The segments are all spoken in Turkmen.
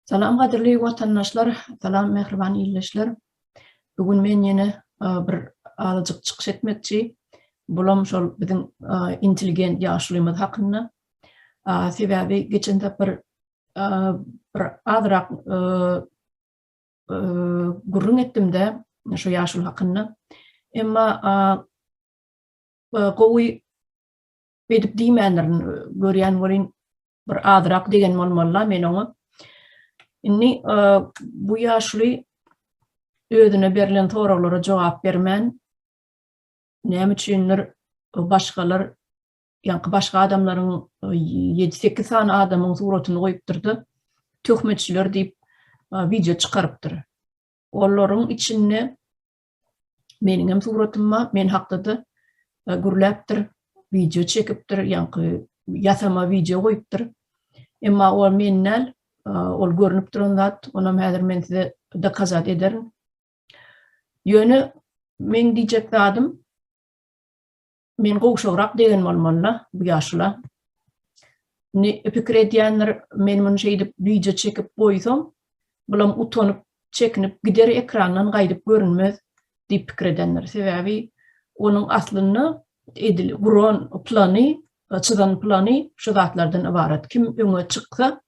Salam gadyrly watandaşlar, salam mähriban ildeşler. Bu gün men ýene bir azajyk çykyş etmekçi. Bulam şol biziň intelligent ýaşulymyz hakynda. Sebäbi geçen sapar bir azrak gürrüň etdim-de şu ýaşuly hakynda. Emma gowy edip diýmändirin, görýän welin bir azrak degen bolmaly-la men oňa. Indi bu ýaşuly özüne berlen soraglara jogap bermän, näme üçindir başgalar, ýaňky başga adamlaryň ýedi-sekiz sany adamyň suratyny goýupdyr-da, töhmetçiler diýip wideo çykarypdyr. Olaryň içinde Meniňem suratym bar, men hakda-da gürläpdir, wideo çekipdir, ýaňky ýasama wideo goýupdyr. Emma ol men däl, ol görnüp duran zat, onam häzir men size dokazat ederin. Ýöne meň diýjek zadym, Men gowşagrak degen bolmaly-la bu ýaşula. Indi pikir edýändir, men muny şeýdip wideo çekip goýsam, bulam utanyp, çekinip gider ekrandan gaýdyp görünmez diýip pikir edendir. Sebäbi onuň aslynda edil guran plany, çyzan plany şu zatlardan ybarat. Kim öňe çyksa,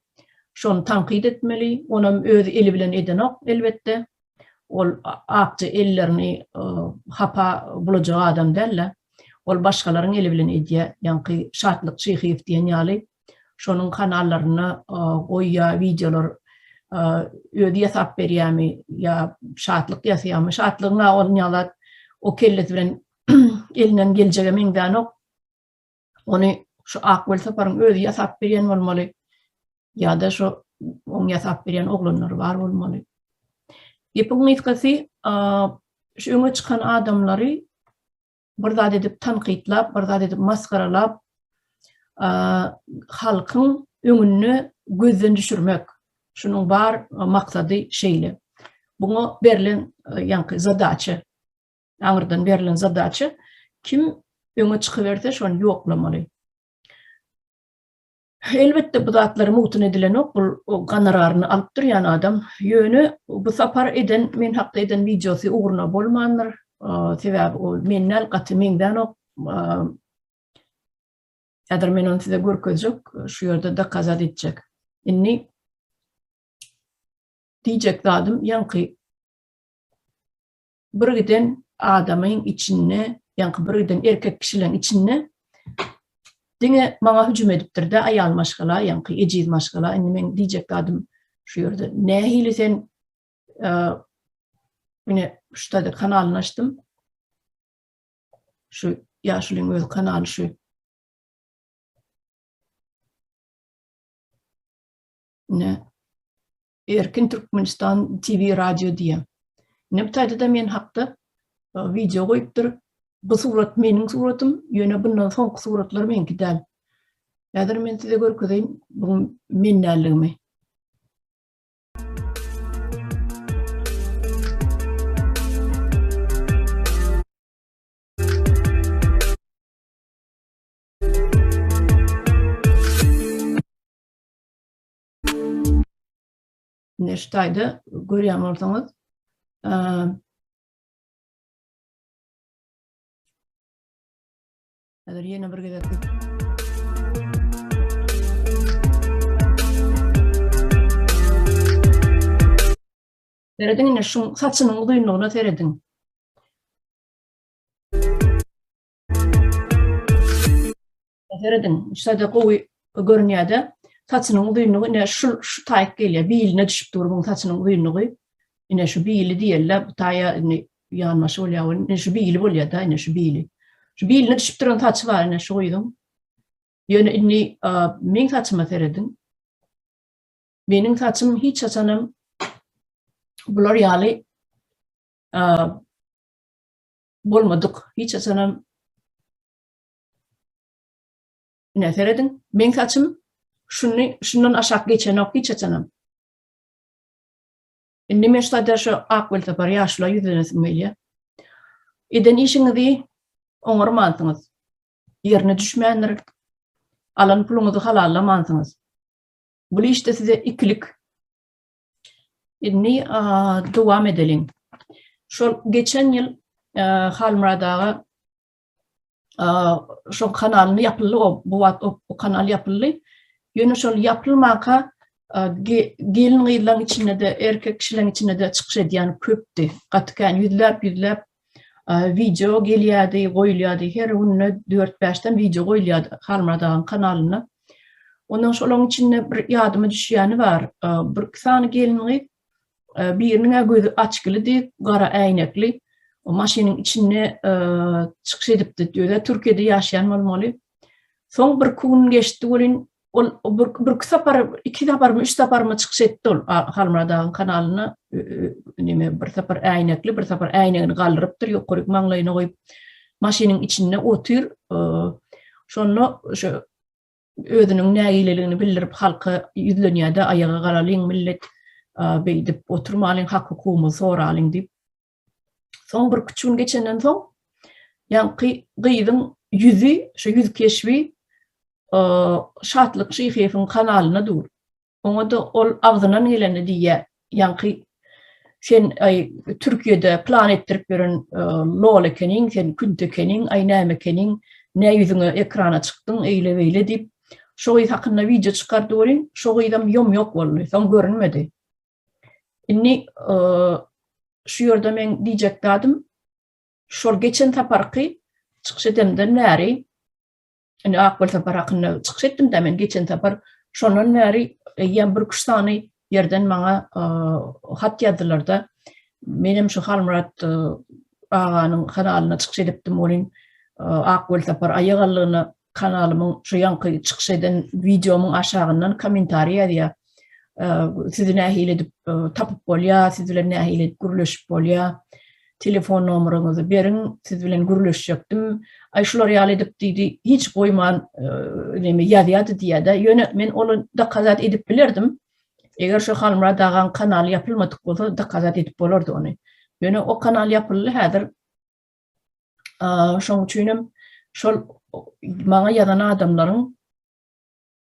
şony tankyt etmeli, onam öz eli bilen edenok elbetde. Ol akja ellerini hapa bulajak adam däl-de. Ol başgalaryň eli bilen edýär. Ýaňky Şatlyk Şyhyýew diýen ýaly şonuň kanallarynda goýýar wideolar özi ýasap berýärmi ýa Şatlyk ýasaýarmy? Şatlygyň-a ol ýaly o kellesi bilen elinden geljege meňzänok. Ony şu Ak Welsaparyň özi ýasap berýän bolmaly. Ýa-da şu oň ýasap berýän oglanlary bar bolmaly. Gepiň gysgasy, şu öňe çykan adamlary bir zat edip tankytlap, bir zat edip masgaralap, halkyň öňünde gözden düşürmek. Şunuň bar maksady şeýle. Buňa berlen ýaňky zadaça, aňyrdan berlen zadaça kim öňe çykyberse şony ýoklamaly. Elbetde bu zatlar mugtuna edilenok, bul gonoraryny alyp durýan adam. Ýöne bu sapar eden, men hakda eden wideosy ugruna bolmandyr. Sebäbi ol men däl, gaty meňzänok. Häzir men ony size görkezjek, şu ýerde dokazat etjek. Indi diýjek zadym ýaňky bir giden adamyň içinde, ýaňky bir giden erkek kişileň içinde diňe maňa hüjüm edipdir-de aýal maşgala, ýaňky ejiz maşgala. Indi meň diýjek zadym şu ýerde. Nähili sen ine şu taýda kanalyny açdym. Şu ýaşulyň öz kanaly şu. Ine Erkin Türkmenistan TV radio diýen. Ine bu taýda-da men hakda wideo goýupdyr. Bu surat meniň suratym, ýöne bundan soňky suratlar meňki däl. Häzir men size görkezeýin bu men däldigimi. Ine şu taýda görýän bolsaňyz, Häzir ýene bir gezek Serediň ine şu saçynyň uzynlygyna serediň. Serediň, şeýle gowy görünýär-de. Saçynyň uzynlygy ine şu şu taýyk gelýär. Biline düşüp dur buň saçynyň uzynlygy. Ine şu bili diýerler, bu taýa indi ýanbaşy bolýar welin, ine şu bili bolýar-da, ine şu bili. Şu biline düşüp duran saçy bar ine şu gyzyň. Ýöne indi meň saçyma serediň. Meniň saçym hiç haçanam bular ýaly bolmadyk. Hiç haçanam Ine serediň, meň saçym şuny şundan aşak geçenok hiç haçanam. Indi men şu taýda şu ak welsapar ýaşula ýüzlenesim gelýär. Eden işiňizi oňarmansyňyz. Ýerine düşmändir. Alan puluňyzy halallamansyňyz. Bul işde size ikilik. Indi dowam edeliň. Şol geçen ýyl Halmyrat aga şol kanalyny ýapyldy o bu wagt o kanal ýapyldy. Ýöne şol ýapylmaka gelin gyzlaryň içinde-de, erkek kişileriň içinde-de çykyş edýän köpdi. Gaty kän ýüzläp-ýüzläp wideo gelýärdi, goýulýardy. Her günde dört-bäşden wideo goýulýardy Halmyrat agaň kanalynda. Ondan şolaryň içinde bir ýadyma düşýäni bar. Bir sany gelin gyz biriniň gözi açgylidi, gara äýnekli. O maşynyň içinde çykyş edipdi. Özi Türkiýede ýaşaýan bolmaly. Soň bir gün geçdi welin ol bir, bir sapar, iki saparmy, üç saparmy çykyş etdi ol Halmyrat agaň kanalynda. Neme bir sapar äýnekli, bir sapar äýnegini galdyrypdyr, ýokaryk maňlaýyna goýup maşynyň içinde otyr. Şonda şu özüniň nägileligini bildirip halka ýüzlenýär-de, aýaga galalyň millet, beýdip oturmalyň, hak-hukugymyzy soralyň diýip. Soň bir küçük gün geçenden soň ýaňky gyzyň ýüzi, şu ýüz keşbi Şatlyk Şyhyýewiň kanalynda dur. Oňa-da ol agzyndan geleni diýýär. Ýaňky sen aý Türkiýede plan etdirip ýören lol ekeniň, sen künt ekeniň, aý näme ekeniň, nä ýüzüňe ekrana çykdyň, eýle-beýle diýip, şo gyz hakynda wideo çykardy welin, şo gyzam ýom-ýok boldy, soň görünmedi. Indi şu ýerde meň diýjek zadym, şol geçen saparky çykyş edemden bäri, indi Ak Welsapar hakynda çykyş etdim-dä men geçen sapar, şondan bäri eýýäm bir üç sany ýerden maňa hat ýazdylar-da, menem şu Halmyrat aganyň kanalynda çykyş edipdim welin, Ak Welsapar aýagallygyna kanalymyň şu ýaňky çykyş eden wideomyň aşagyndan kommentariý ýazýar. Sizi nähili edip tapyp bolýar, siz bilen nähili edip gürleşip bolýar? Telefon nomeryňyzy beriň, siz bilen gürleşjekdim. Aý şular ýaly edip diýdi, hiç goýman neme ýazýardy diýýär-de. Ýöne men ony dokazat edip bilerdim. Eger şu Halmyrat agaň kanaly ýapylmadyk bolsa, dokazat edip bolardy ony. Ýöne o kanal ýapyldy häzir. Şoň üçin hem şol maňa ýazan adamlaryň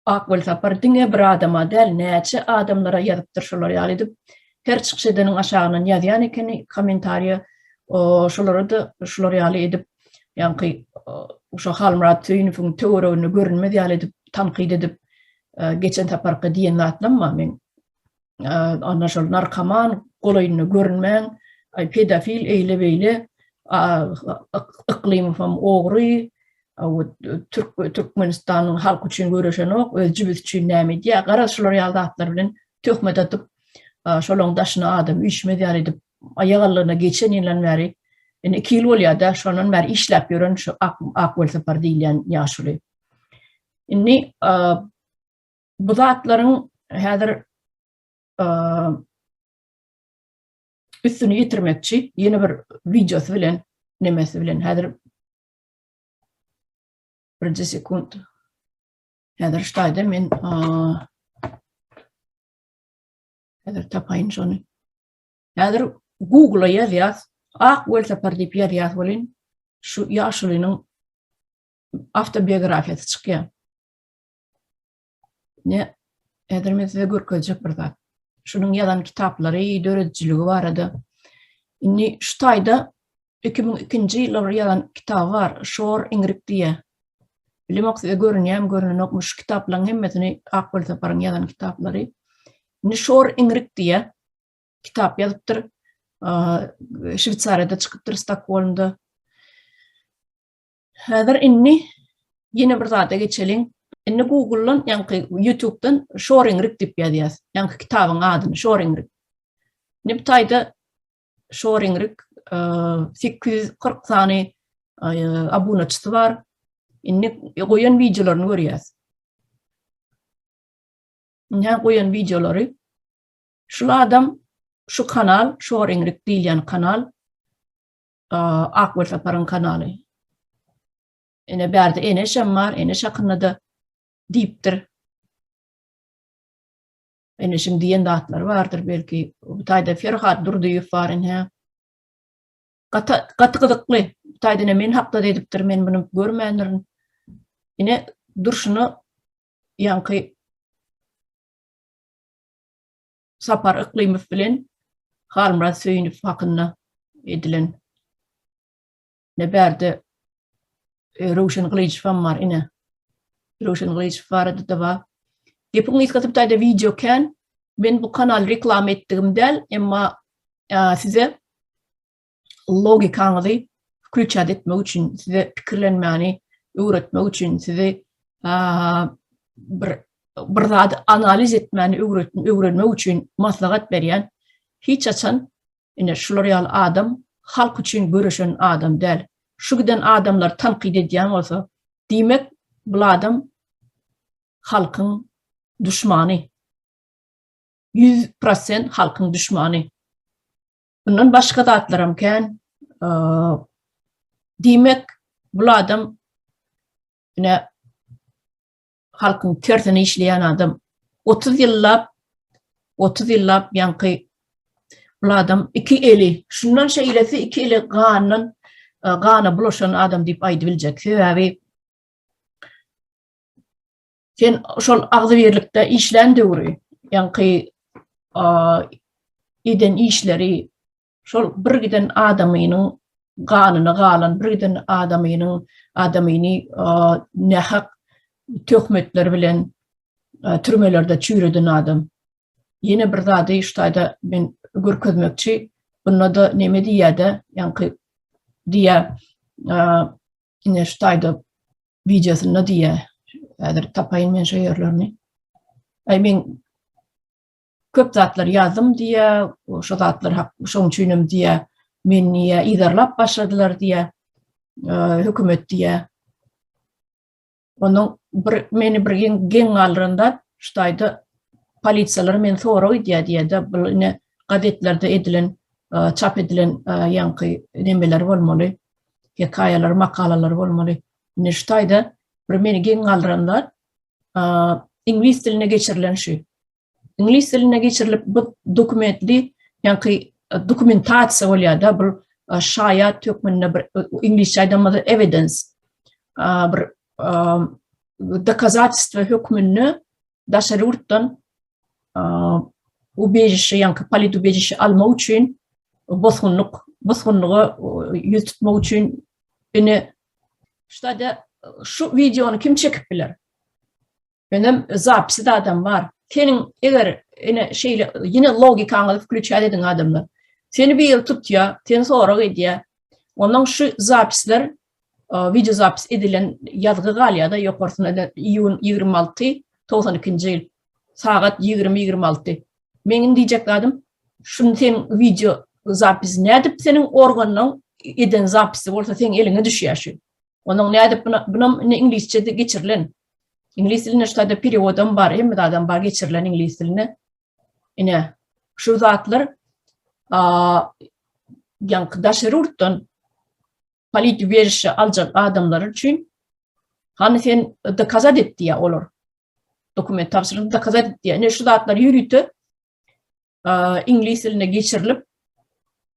Ak Welsapar diňe bir adama däl, näçe adamlara ýazypdyr şolar ýaly edip, her çykyş edeniň aşagyndan ýazýan ekeni kommentariýa, şolara-da şular ýaly edip, ýaňky şo Halmyrat Söýünowyň töwereginde görünmez ýaly edip tankyt edip, geçen saparky diýen zatlam bar meň. Ana şol narkoman golaýynda görünmäň, aý pedofil eýle-beýle, Yklymowam ogry, Türk Türkmenistanyň halky üçin göreşenok, öz jübüsi üçin näme edýär, garaz şular ýaly zatlar bilen töhmet atyp, şolaryň daşyna adam üýşmez ýaly edip, aýagallygyna geçen ýyldan bäri, indi 2 ýyl bolýar-da, şondan bäri işläp ýören şu Ak Ak Welsapar diýilýän ýaşuly. Indi Bu zatlaryň häzir üstüni ýetirmekçi ýene bir wideosy bilen, nemesi bilen häzir birinji sekund. Häzir şu taýda men häzir tapaýyn şony. Häzir Google-a ýazýas, Ak Welsapar diýip ýazýas welin, şu ýaşulynyň awtobiografiýasy çykýar. Ne, häzir men size görkezjek bir zat. Şunuň ýazan kitaplary, döredijiligi barada. Indi şu taýda 2002-nji ýylda bir ýazan kitaby bar, Şor iňrik diýýär. Bilemok size görünýärmi, görünenokmy şu kitaplaryň hemmesini Ak Welsaparyň ýazan kitaplary. Indi Şor iňrik diýýär. Kitap ýazypdyr. Şweýsariýada çykypdyr, Stokgolmda. Häzir indi ýene bir zada geçeliň. Indi Google-dan, ýaňky YouTube-dan Şoringrik diýip ýazýas. Ýaňky kitabyň adyny Şoringrik. Indi bu taýda Şoringrik 840 sany abunaçysy bar. Indi goýan wideolaryny görýäs. Indi goýan wideolary. Şul adam şu kanal Şoringrik diýilýän kanal Ak Welsaparyň kanaly. Ine bärde Eneşem bar, Eneş hakynda-da diýipdir. Eneşiň diýen zatlary bardyr belki. Bu taýda Ferhat Durdyýew bar ine. Gaty gaty gyzykly. Bu taýda ine men hakda edipdir, men muny görmändirin. Ine durşuna ýaňky. Sapar Yklymow bilen Halmyrat Söýünow hakynda edilen. Ne bärde e, Röwşen Gylyjow hem bar ine. Röwşen Gylyjow barada-da bar. Gepiň gysgasy bu taýda wideo kän. Men bu kanaly reklama etdigim däl, emma size logikaňyzy wklýuçat etmek üçin, size pikirlenmäni öwretmek üçin, sizi bir bir zady analiz etmäni öwrenmek üçin maslahat berýän. Hiç haçan ine şular ýaly adam halk üçin göreşen adam däl. Şu giden adamlary tankyt edýän bolsa, diýmek bul adam halkyň duşmany. 100% halkyň duşmany. Bundan başga zatlaram kän. Diýmek, bul adam ine halkyň tersine işleýän adam. 30 ýyllap 30 ýyllap ýaňky bul adam iki eli, şundan şeýlesi iki eli gandan gana bulaşan adam diýip aýdyp biljek. Sebäbi Sen şol agzybirlikde işlän döwri, ýaňky eden işleri şol bir giden adamynyň ganyna galan, bir giden adamynyň adamyny nähak töhmetler bilen türmelerde çüýreden adam. Ýene bir zady şu taýda men görkezmekçi. Bunda-da neme diýýär-de, ýaňky diýýär, ine şu taýda wideosynda diýýär. Häzir tapaýyn men şo ýerlerini. Aý men köp zatlar ýazdym diýýär, şo zatlar hak şoň üçinem diýýär, men diýýär yzarlap başladylar diýýär, hökümet diýýär. Onuň bir meni bir geň galdyran zat şu taýda polisiýalar meni sorag edýär diýýär-de, bu ine gazetlerde edilen, çap edilen ýaňky nemeler bolmaly. hekaýalar, makalalar bolmaly. Indi şu taýda bir meni geň galdyran zat, iňlis diline geçirilen şu. Iňlis diline geçirilip bu dokumentli, ýaňky dokumentasiýa bolýar-da, bu şaýat hökmünde bir iňlisçe aýdanymyzda evidence, bir dokazatelstwo hökmünde daşary ýurtdan ubežişe, ýaňky politubežişe almak üçin bosgunlyk, bosgunlyga ýüz tutmak üçin ine ştada şu wideony kim çekip biler? Menem zapisi adam bar. Seniň eger ine şeýle ýene logikaňyzy wklýuçat ediň adamlar. Seni bir ýer tutýar, seni sorag edýär. Ondan şu zapisler wideo zapis edilen ýazgy galýar-da ýokarsynda iýun 26 92-nji ýyl sagat 20:26. Meň indi diýjek zadym şuny sen wideo zapis nädip seniň organyň eden zapisi bolsa seň eliňe düşýär şu. Onuň nädip bunam indi iňlisçe geçirilen. Iňlis diline şu taýda perewodam bar, hemme zadam bar geçirilen iňlis diline. Ine şu zatlar ýaňky daşary ýurtdan politubejişe aljak adamlar üçin hany sen dokazat et diýýär olar. Dokument tabşyryp dokazat et diýýär. Ine şu zatlar ýörite iňlis diline geçirilip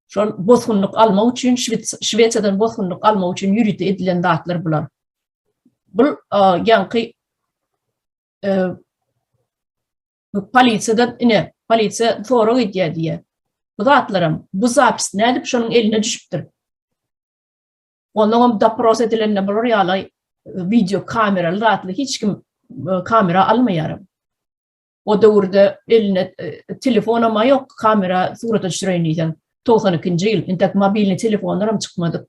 şol bosgunlyk almak üçin Şwesiýadan bosgunlyk almak üçin ýörite edilen zatlar bular. Bu ýaňky polisiýadan ine polisiýa sorag edýär diýýär. Bu zatlaram bu zapis nädip şonuň eline düşüpdir? Ondan dopros edilende bular ýaly video kameraly zatly hiç kim e, kamera almaýar. O döwürde eline e, telefonam ýok, kamera surata düşüreýin diýseň. 92-nji ýyl, entek mobilny telefonlaram çykmadyk.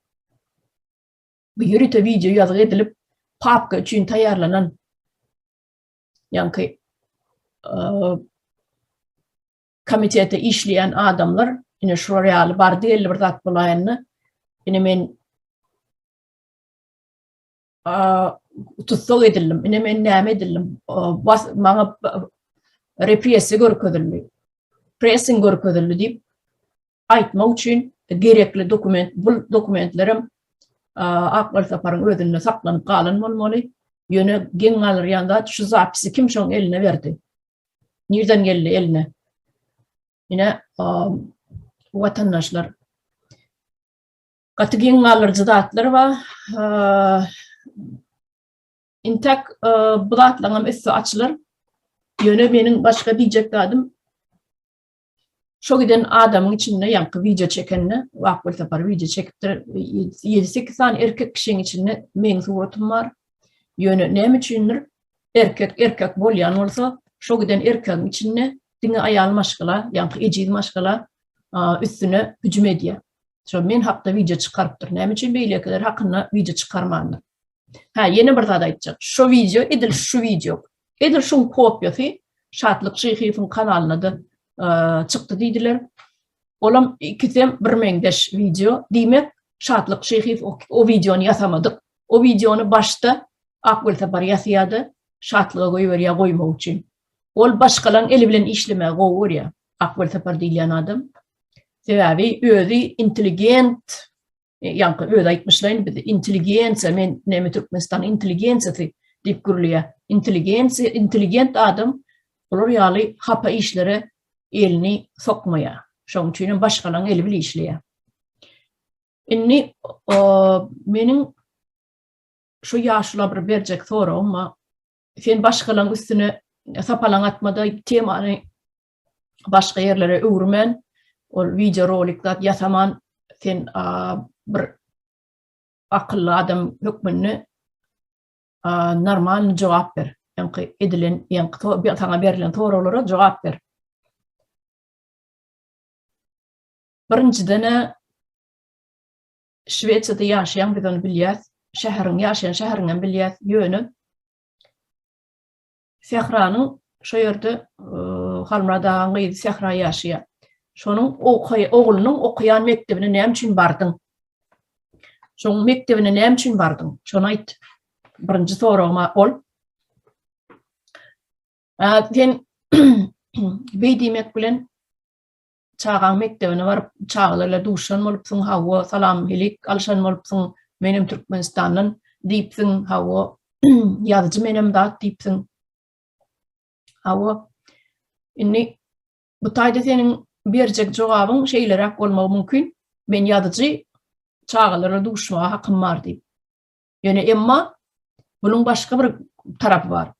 Bu ýörite video ýazgy edilip, papka üçin taýýarlanan ýaňky komitete işleýän adamlar ine şular ýaly bardy geldi bir zat bolaýanda ine men tussag edildim ine men näme edildim maňa repressiýa görkezildi pressing görkezildi diýip aýtmak üçin gerekli dokument bu dokumentlerem Akbar Saparyň özünde saklanyp galan bolmaly. Ýöne geň galdyrýan zat şu zapisi kim şoň eline berdi? Nirden geldi eline? Ine watandaşlar gaty geň galdyryjy zatlar bar. Intek bu zatlaryň hem üsti açylar. Ýöne meniň başga diýjek zadym. Şo giden adamyň içinde ýaňky wideo çekende, Akgül Sapar wideo çekipdir. 7-8 sany erkek kişiň içinde meň suratym bar. Ýöne näme üçindir erkek erkek bolýan bolsa, şo giden erkegiň içinde diňe aýal maşgala, ýaňky ejiz maşgala üstüne hüjüm edýär. Şo men hakda wideo çykarypdyr. Näme üçin beýlekiler hakynda wideo çykarmandyr? Hä, ýene bir zat aýtjak. Şo wideo edil şu wideo. Edil şuň kopiýasy Şatlyk Şyhyýewiň kanalynda-da çykdy diýdiler. Olam ikisem bir meňzeş wideo. Diýmek, Şatlyk Şyhyýew o wideony ýasamadyk. O wideony başda Ak Welsapar ýasaýardy, Şatlyga goýberýär goýmak üçin. Ol başgalaň eli bilen işlemegi gowy görýär. Ak Welsapar diýilýän adam. Sebäbi özi intelligent, ýaňky özi aýtmyşlaýyn biz intelligensiýa, men näme Türkmenistanyň intelligensiýasy diýip gürleýär. Intelligensiýa, intelligent adam olar ýaly hapa işlere elini sokmaýar. Şonuň üçin hem başgalaň eli bilen işleýär. Indi meniň şu ýaşula bir berjek soragym bar. Sen başgalaň üstüne sapalaň atmada temany başga ýerlere öwürmän, ol wideo rolik zat ýasaman, sen bir akylly adam hökmünde normalny jogap ber. Ýaňky edilen, ýaňky saňa berlen soraglara jogap ber. Birinjiden-ä Şwesiýada ýaşaýaň biz ony bilýäs. Şäheriň, ýaşaýan şäheriňem bilýäs. Ýöne Sähranyň şo ýerde Halmyrat agaň gyzy Sähra ýaşaýar. Şonuň oglunyň okaýan mekdebine näme üçin bardyň? Şoň mekdebine näme üçin bardyň? Şony aýt. Birinji soragym ol. Sen beý diýmek bilen çagaň mekdebine baryp, çagalar bilen duşan bolupsyň, hawa, salam-helik alşan bolupsyň, menem Türkmenistandan diýipsiň, hawa, ýazyjy menem zat diýipsiň. Hawa, indi bu taýda seniň berjek jogabyň şeýleräk bolmagy mümkin, men ýazyjy, çagalara duşmaga hakym bar diýip. Ýöne emma bunuň başga bir tarapy bar.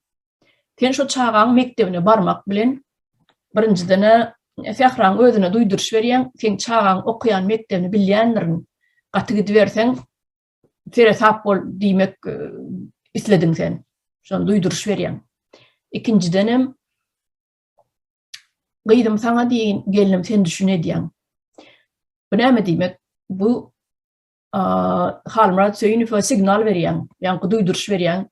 Sen şo çagaň mekdebine barmak bilen birinjiden-ä Sähraň özüne duýduryş berýäň, seň çagaň okaýan mekdebini bilýändirin, gaty gidiberseň seresap bol diýmek e, islediň sen. Şony duýduryş berýäň. Ikinjidenem gyzym saňa diýin, gelnim sen düşün edýäň. Bu näme diýmek? Bu Halmyrat Söýünowa signal berýäň, ýaňky duýduryş berýäň.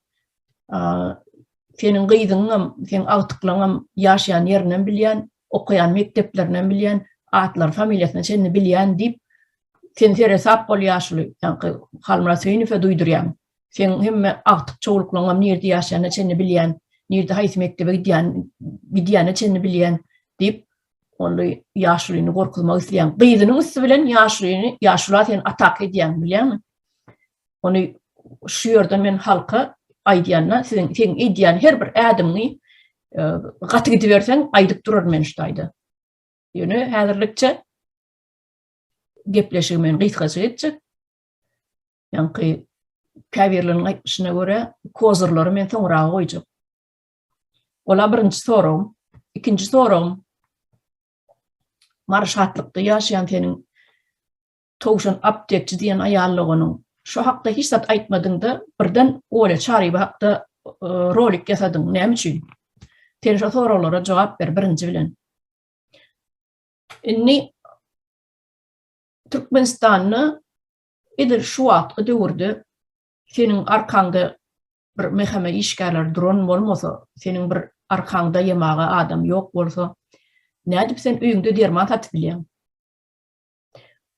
Seniň gyzyňam, seň agtyklaňam ýaşaýan ýerinem bilýän, okaýan mekdeplerinem bilýän, atlary, familiýasyna çenli bilýän diýip, sen seresap bol ýaşuly, ýaňky Halmyrat Söýünowa duýdurýaň. Seň hemme agtyk çowluklaňam nirde ýaşaýanyna çenli bilýän, nirde haýsy mekdebe gidýän, gidýänine çenli bilýän diýip, Ony ýaşulyny gorkuzmak isleýän. Gyzynyň üsti bilen ýaşulyny, ýaşula sen ataka edýäň, bilýäňmi? Ony şu ýerden men halka aýdýanda, siziň seň edýän her bir ädimiňi e, gaty gidiberseň aýdyp duraryn men şu taýda. Ýöne häzirlikçe gepleşigi men gysgaça etjek. Ýaňky käbirleriniň aýtmyşyna görä, kozyrlary men soňraga goýjak. Ola birinji soragym. Ikinji soragym. Mary Şatlykda ýaşaýan seniň Towşan aptekçi diýen aýal doganyň. Şo hakda hiç zat aýtmadyňda, birden Olya Çaryýewa hakda e, rolik ýasadyň. Näme üçin? Sen şo soraglara jogap ber birinji bilen. Indi Türkmenistanda edil şu wagtky döwürde seniň arkaňda bir MHM işgärleri duran bolmasa, seniň bir arkaňda ýemaga adam ýok bolsa, nädip sen öýüňde derman satyp bilýäň?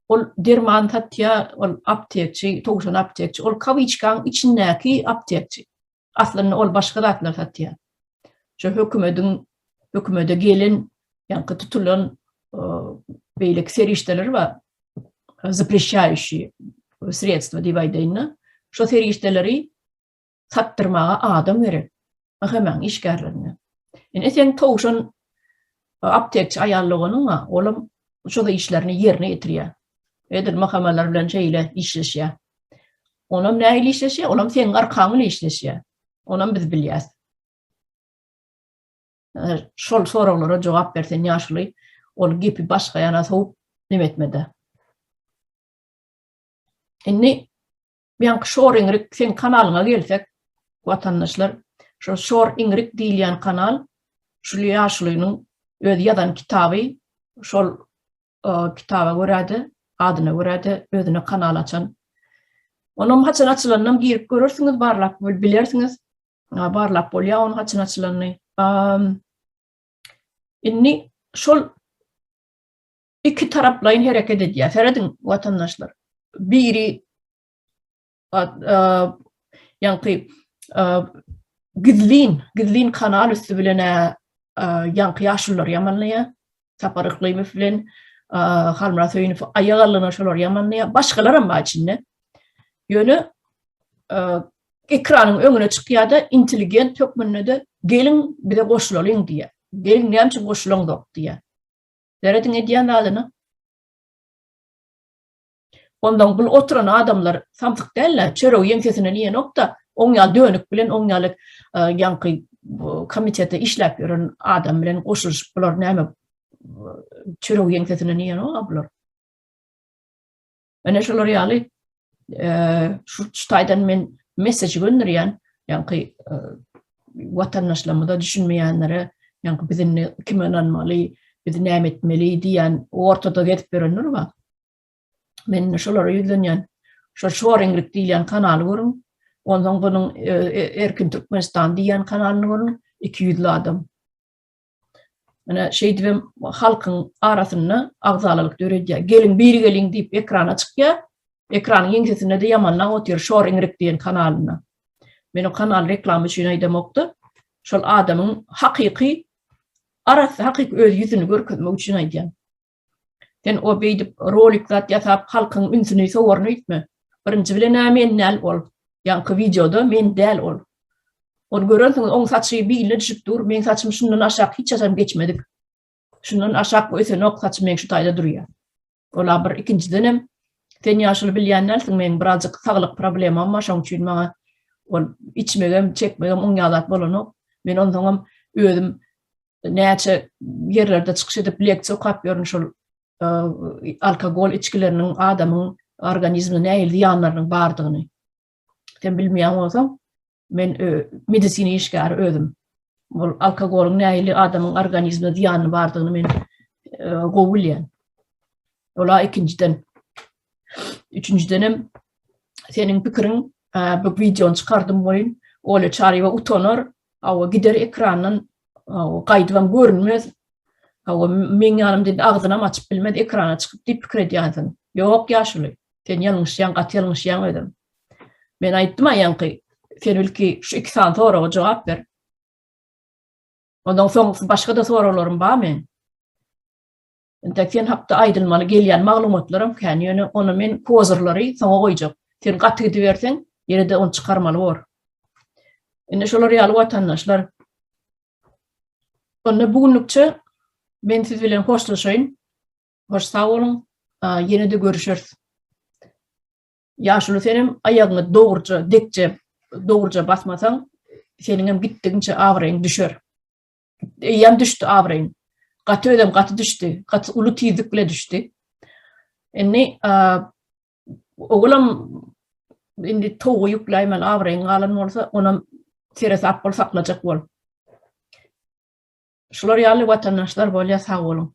Ol derman satýa, ol aptekçi, towşan aptekçi, ol kawiçkaň içindäki aptekçi. Aslynda ol başga zatlar satýa. Şu hökümediň hökümede gelen, ýaňky tutulan beýleki serişdeler bar. Zapreşaýuşi sredstva diýip aýdaýyn-da. Şo serişdeleri satdyrmaga adam gerek. MHM-iň işgärlerine. Ine sen towşan aptekçi aýal doganyň bar, olam şo işlerini ýerine ýetirýär. Edil MHM-ler bilen şeýle işleşýär. Onam nähili işleşýär? Olam seň arkaň bilen işleşýär. Onam biz bilýäs. Şol soraglara jogap bersen ýaşuly. Ol gepi başga ýana sowup neme etmede. Indi ýaňky şor iňrik seň kanalyňa gelsek, watandaşlar, şo şor iňrik diýilýän kanal şul ýaşulynyň öz ýazan kitaby, şol kitaba görä-de, adyna görä-de özüne kanal açan. Onam haçan açylanynam girip görersiňiz, barlap bilersiňiz. Barlap bolýar onuň haçan açylanyny. Indi şol iki taraplaýyn hereket edýär. Serediň watandaşlar. Biri ýaňky gizlin, gizlin kanal üsti bilen ýaňky ýaşululary ýamanlaýar. Sapar Yklymow bilen Halmyrat Söýünow aýak aldyna şolary ýamanlaýar. Başgalaram bar içinde. Ýöne ekranyň öňüne çykýar-da intelligent hökmünde-de geliň bize goşulalyň diýýär. Geliň näme üçin goşulaňzok diýýär. Serediň edýän zadyna. Ondan bul oturan adamlar samsyk däl-de, çöregi ýeňsesinden iýenok-da, oň ýaly dönük bilen, oň ýaly ýaňky komitete işläp ýören adam bilen goşulyşyp bular näme çöregi ýeňsesinden iýenok-a bular. Ene şolar ýaly şu taýdan men mesaj gönderýän, ýaňky watandaşlarymyza düşünmeýänlere, ýaňky biz indi kime ynanmaly, biz näme etmeli diýýän ortada gezip ýörenler bar. Men indi şolara ýüzlenýän. Şo Şoreňlik diýilýän kanaly görüň. Onsoň bunuň Erkin Türkmenistan diýýän kanalyny görüň. 200-li adam. Ine şeýdibem halkyň arasynda agzalalyk döredýär. Geliň birigeliň diýip ekrana çykýar. Ekranyň ýeňsesinde-de ýamanlap otyr Şor iňrik diýen kanalynda. Men o kanal reklama üçin aýdamokda. Şol adamyň hakyky arassa hakyky öz ýüzüni görkezmek üçin aýdýan. Sen o beýdip rolik zat ýasap halkyň ünsüni sowaryn öýtme. Birinji bilen-ä men däl ol. Ýaňky wideoda men däl ol. Ony görensiňiz, oň saçy biline düşüp dur, meň saçym şundan aşak hiç haçan geçmedik. Şundan aşak ösenok saçym meň şu taýda durýar. Ola bir ikinjidenem sen ýaşuly bilýän dälsiň meň birazjyk saglyk problemam bar şoň üçin maňa ol içmegem çekmegem oň ýaly zat bolanok. Men onsoňam özüm näçe ýerlerde çykyş edip leksiýa okap ýörün şol alkogol içgileriniň adamyň organizmine nähili zyýanlarynyň bardygyny. Sen bilmeýän bolsaň, men medisina işgäri özüm. Ol alkogolyň nähili adamyň organizmine zyýanyny bardygyny men gowy bilýän. Ola ikinjiden. Üçünjidenem seniň pikiriň bu wideony çykardym welin, Olya Çaryýewa utanar, Hawa, gider ekrandan, hawa, gaýdybam görünmez. Hawa, meň ýanymda indi agzynam açyp bilmez ekrana çykyp diýip pikir edýänsiň. Ýok, ýaşuly, sen ýalňyşýaň, gaty ýalňyşýaň özem. Men aýtdym-a ýaňky, sen ilki şu iki sany soraga jogap ber. Ondan soň başga-da soraglarym bar meň. Entek sen hakda aýdylmaly gelýän maglumatlaram kän, ýöne ony men kozyrlary soňa goýjak. Sen gaty gidiberseň, ýene-de ony çykarmaly bor. Indi şolar ýaly watandaşlar. Onda bu günlükçe men siz bilen hoşlaşaýyn. Hoş sag boluň. Ýene-de görüşeris. Ýaşuly senem aýagyňy dogruja, dekje, dogruja basmasaň, seniňem gitdigiňçe abraýyň düşer. Eýýäm düşdi abraýyň. Gaty özem gaty düşdi. Gaty uly tizlik bile düşdi. Indi ogulam indi towuga ýükläýmeli abraýyň galan bolsa, onam seresap bol saklajak bol. Şular ýaly watandaşlar bolýar, sag boluň.